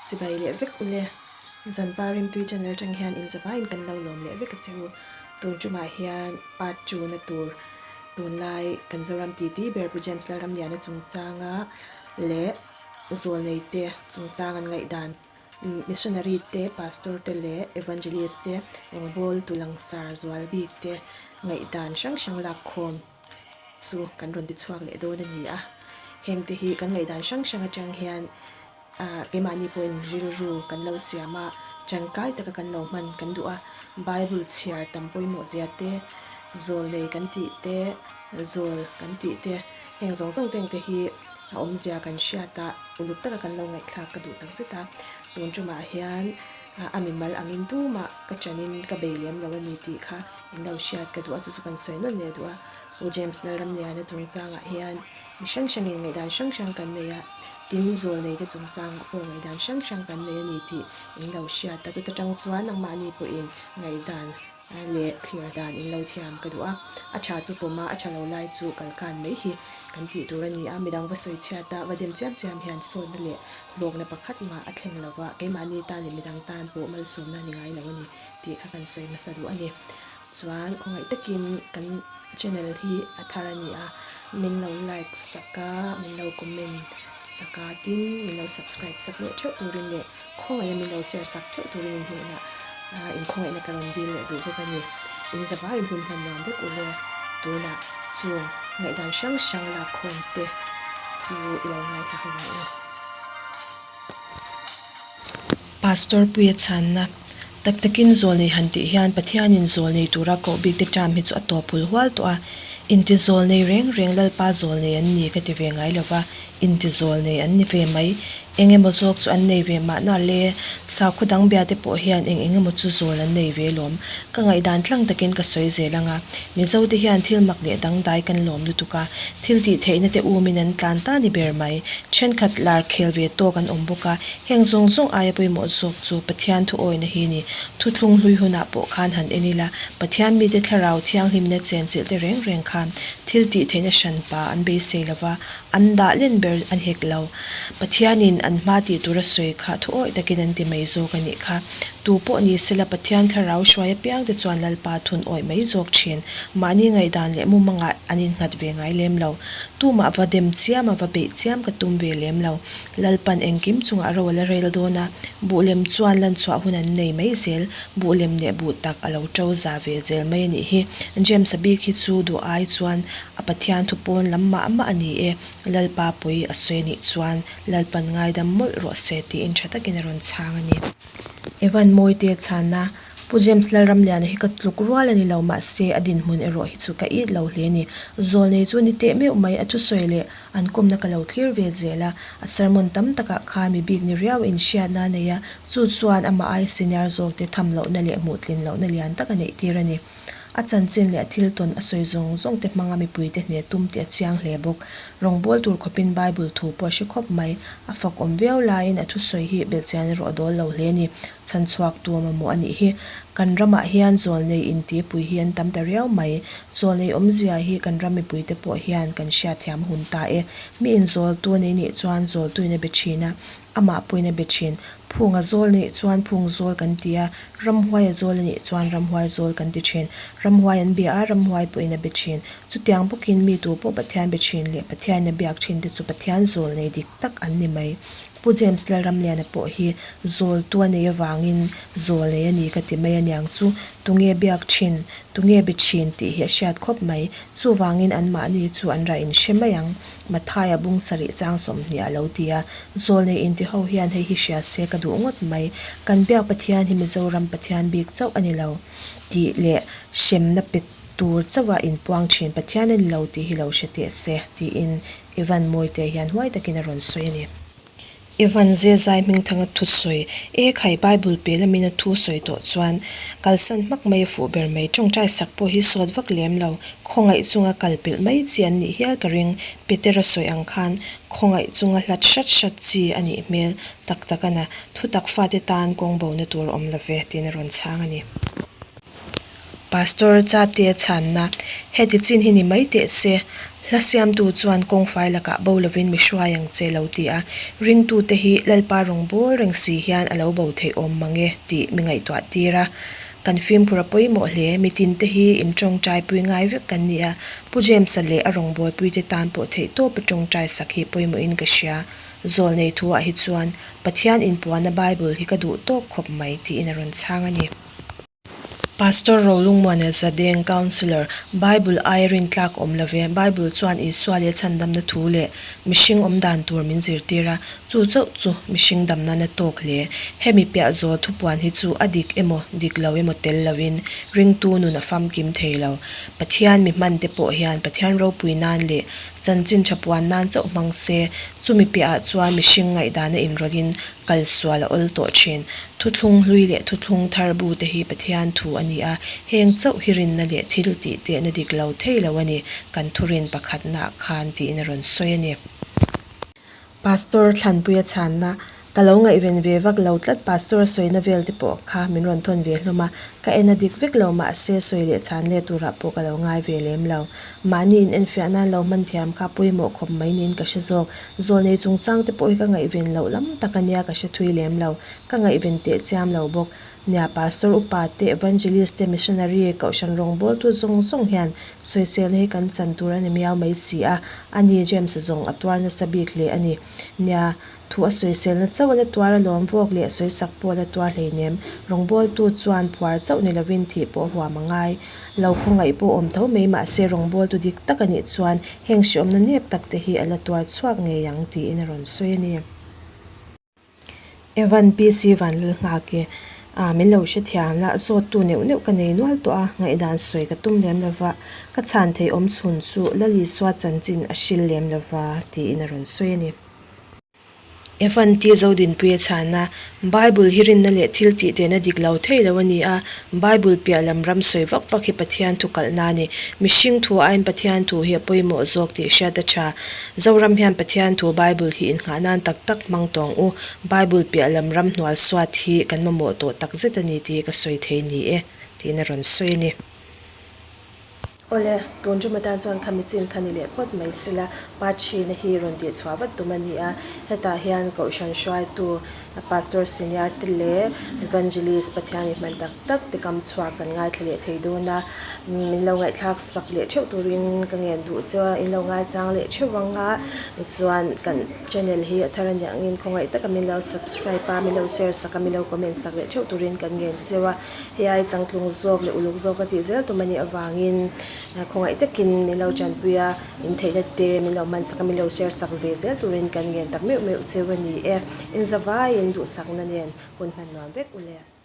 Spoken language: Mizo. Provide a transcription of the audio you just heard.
Chibai leh vek ule. Zanpa Rimtui channel atang hian inzavaiin kan lo lawm leh vek a che u. Tun tumah hian part two na tur tunlai kan Zoram titi ber Pu James Lalramliana chungchanga leh zawlnei te chungchang an ngaihdan Missionary te, Pastor te leh Evangelist te rawngbawltu langsar zual bik te ngaihdan hrang hrang lakkhawm chu kan rawn ti chhuak leh dawn a ni a. Heng te hi kan ngaihdan hrang hrang atang hian keimahni pawhin rilru kan lo siam a, tangkai taka kan lo hman kan duh a. Bible chhiar tam pawimawh zia te, zawlnei kan tih te, zawl kan tih te, heng zawng zawng te te hi a awmzia kan hriat a, uluk taka kan lo ngaihthlak ka duh takzet a. Tun tumah hian a mimal angin tumah ka chanin ka bei lem lo a ni tih kha in lo hriat ka duh a, chu chu kan sawi nawn leh duh a. Pu James Lalramliana chungchangah hian mi hrang hrangin ngaihdan hrang hrang kan nei a, tin zawlneite chungchangah pawh ngaihdan hrang hrang kan nei a ni tih in lo hriat a, chuta tang chuan nangmahni pawhin ngaihdan leh thlir dan in lo thiam ka duh a, a tha chu pawm a, a tha lo lai chu kalkan mai hi kan tih tur a ni a, midang va sawi chhiat a, va dem chiam chiam hian sawtna leh hlawkna pakhat mah a thleng lo va, keimahni tan leh midang tan pawh malsawmna ni ngai lo a ni tih kha kan sawi hmasa duh a ni. Chuan khawngaih takin kan channel hi a thar a ni a, min lo like sak a, min lo comment sak a, tin min lo subscribe sak leh theuh turin leh khawngaih a min lo share sak theuh turin in hnenah inkhawngaihna ka rawn dil leh duh bawk a ni. In zavai in hun hman nuam vek u le. Tunah chung ngaihdan hrang hrang lakkhawm te chu i lo ngaithla ho ang u. Pastor Puia chhanna, Tak takin zawlnei han tih hian Pathianin zawlnei tura koh bik te term hi chu a tawp hul hual tawh a. Inti zawlnei reng reng Lalpa zawlnei an ni ka ti ve ngai lova, inti zawlnei an ni ve mai. Eng emaw zawk chu an nei ve mahna le, sakhaw dang bia te pawh hian eng eng emaw chu zawl an nei ve lawm. Ka ngaihdan tlang takin ka sawi zel ang a, Mizo te hian thil mak leh dangdai kan lawm lutuk a, thil tih theihna te umin an tlan ta ni ber mai. Thenkhat lar khel ve tawk an awm bawk a, Heng zawng zawng aia pawimawh zawk chu Pathian thu awina hi ni. Thuthlung hlui hunah pawh khan han en ila, Pathian mite thlarau thianghlimna chenchilh te reng reng khan thil tih theihna hranpa an beisei lova, an dah len ber a hek lo. Pathianin an hma tih tura sawi kha thu awih takin an ti mai zawk a nih kha. Tu pawh ni sela Pathian thlarau hruai apiang te chuan Lalpa thun awih mai zawk thin. Mahni ngaihdan leh mumangah an innghat ve ngai lem lo. Tumah va dem chiam a va beih chiam ka tum ve lem lo. Lalpan engkim chungah ro a la rel dawn a, buh lem chuan lan chhuah hun an nei mai zel, buh lem leh buh tak a lo to za ve zel mai a nih hi. James-a bik hi chu duh ai chuan a Pathian thu pawn lam mah mah a ni e, Lalpa pawi a sawi a nih chuan Lalpan ngaidam mawlh rawh se tiin tha takin a rawn chhang a ni. Evan Mawite chhanna Pu James Lalramliana hi ka tluk rual a ni lo mahse a dinhmun erawh hi chu ka it lo hle a ni. Zawlnei chu ni teh meuh mai a thusawi leh An kawmna ka lo thlir ve zel a, a sermon tam takah khan mi bik ni riau inhriatna a nei a, chu chuan amah ai senior zawkte tham lohna leh hmuhtlin lohna lian tak a neih tir a ni. A chanchin leh a thil tawn a sawi zawng zawng te hmanga mipuite hneh tum tih a chiang hle bawk. Rawngbâwl tur khawpin Bible thu pawh a hre khawp mai. A fak awm viau laiin a thusawi hi belhchian erawh a dawl lo hle a ni. Chhanchhuak tu mamawh a nih hi. Kan ramah hian zawlnei intihpui hi an tam ta riau mai. Zawlnei awmzia hi kan ram mipuite pawh hian kan hriatthiam hun ta e. Mi inzawltu a nei nih chuan zawltuin a be thin a, amah pawhin a be thin. Phunga zawl nih chuan phung zawl kan ti a, ramhuai a zawl a nih chuan ramhuai zawl kan ti thin. Ramhuai an bia a, ramhuai pawhin a be thin. Chutiang bawkin mi tu pawh Pathian be thin leh Pathiain a biak thin te chu Pathian zawlnei dik tak an ni mai. Pu James Lalramliana pawh hi zawltu a nei avangin zawlnei a ni ka ti mai aniang chu tunge biak thin, tunge be thin tih hi a hriat khawp mai. Chuvangin anmahni chu an rah in hre mai ang. Mathaia bung sarih chang 20 a lo ti a, zawlnei inti ho hian hei hi hria se ka duh ngawt mai. Kan biak Pathian hi Mizoram Pathian bik chauh a ni lo tih leh hremna pe tur chauha inpuang thin Pathian a ni lo tih hi lo hre teh se tiin Ivan Mawite hian huai takin a rawn sawi a ni. Ivan Zezai Hmingthanga thusawi, E khai, Bible pe lamin a thu sawi tawh chuan kalsan hmak mai a fuh ber mai, tawngtai sak pawh hi sawt vak lem lo, khawngaih chunga kal pelh mai chi an nih hial ka ring, Petera sawi ang khan khawngaih chunga hlat hrat hrat chi a nih hmel tak tak a na, thutak fate tan kawng bona tur a awm lo ve, tiin a rawn chhang a ni. Pastor Chate chhanna, Heti chin hi ni mai teh se. Hla siamtu chuan kawngfai lakah bo lovin mi hruai ang che lo ti a, ringtute hi Lalpa rawngbâwl reng si hian a lo bo theih awm mang e tih mi ngaihtuah tir a. Kan fimkhur a pawimawh hle, mitinte hi in tawngtaipui ngai vek kan ni a, Pu James-a leh a rawngbawlpuite tan pawh theihtawpa tawngtai sak hi pawimawhin ka hria. Zawlnei thuah hi chuan Pathian inpuanna Bible hi ka duh tawk khawp mai tiin a rawn chhang a ni. Pastor Rolungmuana Zadeng, Councillor, Bible aia rintlak awm lo ve, Bible chuan Isua leh chhandamna thu leh mihring awm dan tur min zirtir a, chu chauh chu mihring dam nan a tawk hle. Hemi piah zawl thupuan hi chu a dik emaw dik lo emaw tel loin ringtu nun a famkim thei lo. Pathian mi hman te pawh hian Pathian ropui nan leh chanchin tha puan nan chauh hmang se, chumi piahah chuan mihring ngaihdana inrawlhin kal sual a awl tawh thin. Thuthlung hlui leh thuthlung thar bu te hi Pathian thu a ni a, heng chauh hi rinna leh thil tih tehna dik lo thei lo a ni, kan thurin pakhatnaah khan tiin a rawn sawi a ni. Pastor Thlanpuia chhanna, Ka lo ngaihven ve vak lo tlat Pastor a sawina vel te pawh kha min rawn thawn ve hlawm a, ka en a dik vek lo mahse sawi leh chhan let turah pawh ka lo ngai ve lem lo. Mahni in enfiah nan lo hman thiam kha pawimawh khawp mai niin ka hre zawk. Zawlnei chungchang te pawh hi ka ngaihven loh lam tak a nia ka hre thui lem lo. Ka ngaihven teh chiam lo bawk. Nia Pastor upa te, Evangelist te, Missionary, Kohhran rawngbawltu zawng zawng hian sawiselna hi kan chan tur a ni miau mai si a, ani James-a zawng a tuar nasa bik hle a ni. Nia, Thu a sawiselna chauh a la tuar alawm vawk leh sawisak pawh a la tuar hleinem. Rawngbawltu chuan phuar chauh ni lovin thih pawh huam a ngai. Lo khawngaih pawh awm tho mai mahse rawngbawltu dik tak a nih chuan heng hriawmna nep tak te hi a la tuar chhuak ngei ang tiin a rawn sawi a ni. Evan PC Vanlalnghaki Ah, min lo hrethiam la, zawttu neuh neuh ka nei nual tawh a, ngaihdan sawi ka tum lem lova, ka chhan thei awm chhun chu Lalisua chanchin a hril lem lova, tiin a rawn sawi a ni. Evan T. Zodinpuia chhana, Bible hi rinna leh thil tih tehna dik lo thei lo a ni a, Bible piah lam ram sawi vak vak hi Pathian thu kalhna a ni. Mihring thu aiin Pathian thu hi a pawimawh zawk tih hriat a tha. Zoram hian Pathian thu Bible hi innghah nan tak tak hmang tawng u. Bible piah lam ram hnual suat hi kan mamawh tawh tak zet a ni tih hi ka sawi thei ni e, tiin a rawn sawi a ni. Awle, tun tum atan chuan khami chin kha ni leh phawt mai sela, Pa Chhina hi rawn tihchhuah vat tum a ni a. Hetah hian Kohhran hruaitu Pastor Senior te leh Evangelist Pathian mi hman tak tak te kam chhuak kan ngaithla leh thei dawn a. Min lo ngaihthlak sak leh theuh turin ka ngen duh che a, in lo ngaichang leh theuh ang a. Tichuan kan channel hi a thar a nih angin khawngaih taka min lo subscribe a, min lo share sak a, min lo comment sak leh theuh turin kan ngen cheu a. Hei ai changtlung zawk leh uluk zawk a tih zel tum a nih avangin khawngaih takin min lo tanpui a, in theihna te min lo hmansak a, min lo share sak ve zel turin kan ngen tak meuh meuh cheu a ni e. Inzavaiin duhsakna nen hun hman nuam vek u le.